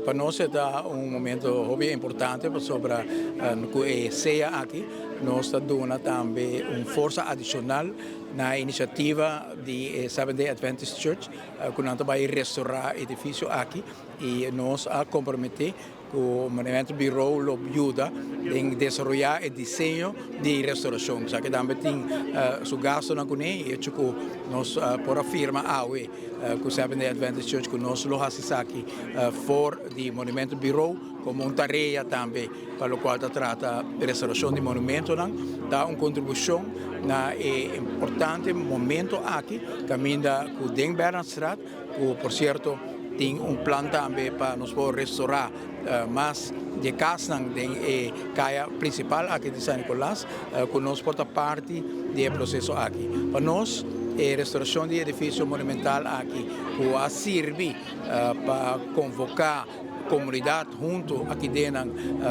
Pa nos e ta un momento hopi importante pasobra ku e sea aki nos ta duna tambe un forsa adishonal na e inisiativa di e Seventh Day Adventist Church ku nan ta bai restorá e edifisio aki i nos a komprometé ku Monumento Bureau lo yuda den desaroyá e diseño di restorashon. Esaki tambe tin su gastunan kuné i hecho ku nos por a firma awe ku Seventh Day Adventist Church ku nos lo hasi esaki for di Monumento Bureau komo un tarea tambe pa lokual ta trata restorashon di monumentonan ta un kontribushon na e importante momento aki kaminda ku den Bernardstraat ku por sierto tin un plan tambe pa nos por restorá mas di e kasnan den e kaya prinsipal aki di San Nicolas ku nos por ta parti di e proseso aki. Pa nos e restorashon di e edifisio monumental aki ku a sirbi pa konvoká komunidat huntu aki den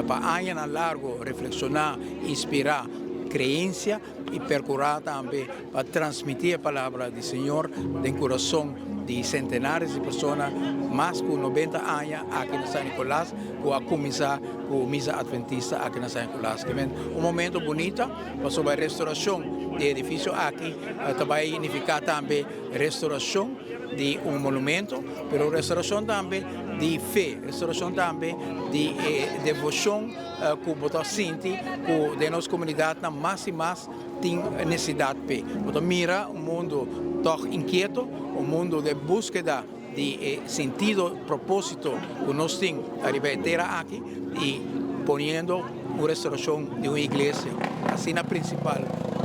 pa añanan largu reflekshoná, inspirá kreensia i perkurá tambe pa transmití e palabra di Señor den kurason di sentenares di persona mas ku 90 aña aki na San Nicolas ku a kuminsá ku misa adventista aki na San Nicolas. Ke men un momento bunita pasobra e restorashon di e edifisio aki ta bai nifiká tambe restorashon di un monumento, pero restorashon tambe di fe, restorashon tambe di e devoshon ku bo ta sinti ku den nos komunidatnan mas i mas tin nesesidat p'e. Bo ta mira un mundu tòg inkieto, un mundu den búskeda di e sentido, propósito ku nos tin ariba e tera aki i poniendo un restorashon di un iglesia asina prinsipal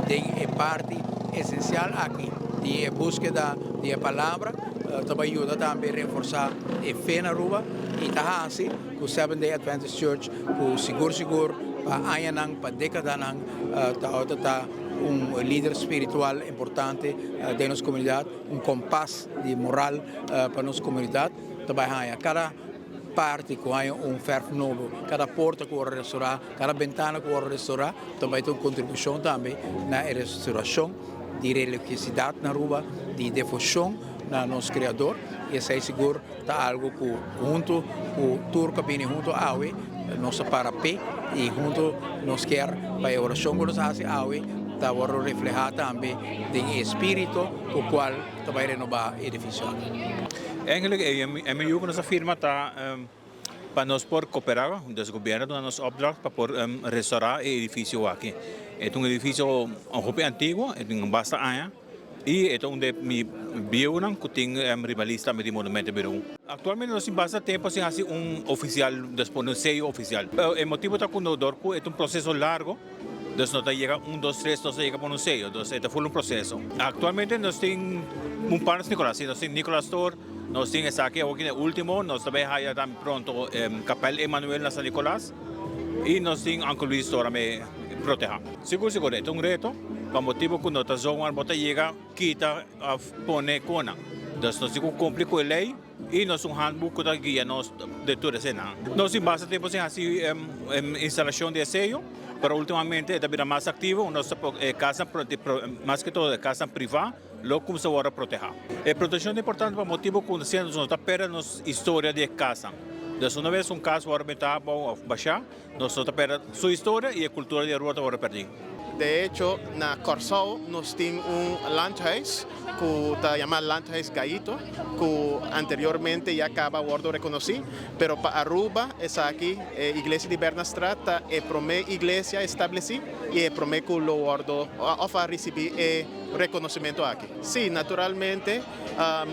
den e parti esensial aki di e búskeda di e palabra ta bai yuda tambe reforsá e fe na Aruba i ta hasi ku Seventh Day Adventist Church ku sigur sigur pa añanan, pa dékadanan ta ota ta un lider spiritual importante den nos komunidat, un kompas di moral pa nos komunidat ta bai haña kada parti ku haña un fèrf nobo, kada porta ku wòrdu restorá, kada bentana ku wòrdu restorá ta bai ta un kontribushon tambe na e restorashon di religiosidat na Aruba, di devoshon na nos Kreador i esei sigur ta algu ku huntu ku tur ku a bini huntu awe nos ta para p'e i huntu nos kier pa e orashon ku nos a hasi awe ta wòrdu reflehá tambe den e espiritu ku kual ta bai renobá e edifisio aki. Eigenlijk e MOU ku nos a firma ta pa nos por koperá, dus gobièrnu a duna nos opdracht pa por restorá e edifisio aki. E ta un edifisio hopi antiguo, e tin basta aña. I e ta un di mi bieunan ku tin riba lista mi di Monumento Bureau. Aktualmente nos tin basta tempu sin hasi un ofisial, dus pone un seyo ofisial. E motibu ta ku no dor ku e ta un proseso largo, dus no ta yega un dos tres nos ta yega pone un seyo, dus e ta ful un proseso. Aktualmente nos tin un par na San Nicolas, si nos tin Nicolas Store, nos tin esaki awoki na e ultimo, nos ta bai haya tambe pronto Kapèl Emanuel na San Nicolas i nos tin Uncle Luis Store tambe protehá. Sigur sigur e ta un reto pa motibu ku no ta zomaar bo ta yega kita òf pone kona. Dus nos tin ku kumpli ku e lei i nos un handboek ku ta guia nos den tur eseinan. Nos tin basta tempu sin hasi instalashon di e seyo, pero ultimamente e ta bira mas aktivo. Nos ta e kasnan mas ke todo e kasnan privá lo kumsa wòrdu protehá. E proteshon ta importante pa motibu ku nos no ta pèrdè nos historia di e kasnan. Dus una bes un kas wòrdu bentá abou òf bashá, Nos no ta perde su historia y e cultura di Aruba ta worde perdi. De hecho, na Kòrsou nos tin un landhuis ku ta yama Landhuis Gallito, ku anteriormente ya kaba wòrdu rekonosí, pero pa Aruba esaki e iglesia di Bernardstraat ta e promé iglesia establesí i e promé ku lo wòrdu òf a risibí e rekonosimentu aki. Sí, naturalmente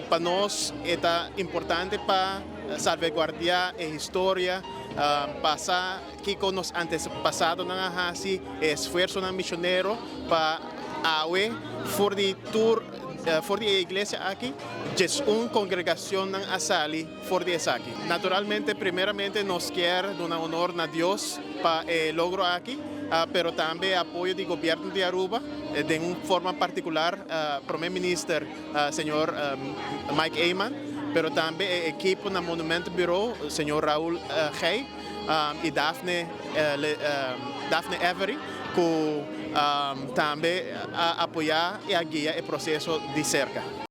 pa nos e ta importante pa salveguardiá e historia. Pasa kiko nos antepasadonan a hasi, e esfuersonan misionero pa awe for di tur for di e iglesia aki, 11 kongregashonnan a sali for di esaki. Naturalmente, primeramente nos kier duna honor na Dios pa e logro aki, pero tambe e apoyo di Gobierno di Aruba, den un forma partikular Prome Minister señor Mike Eman, pero tambe e ekipo na Monument Bureau, señor Raul Gey y Daphne Daphne Every, cu tambe a apoya y a guia e proceso di cerca.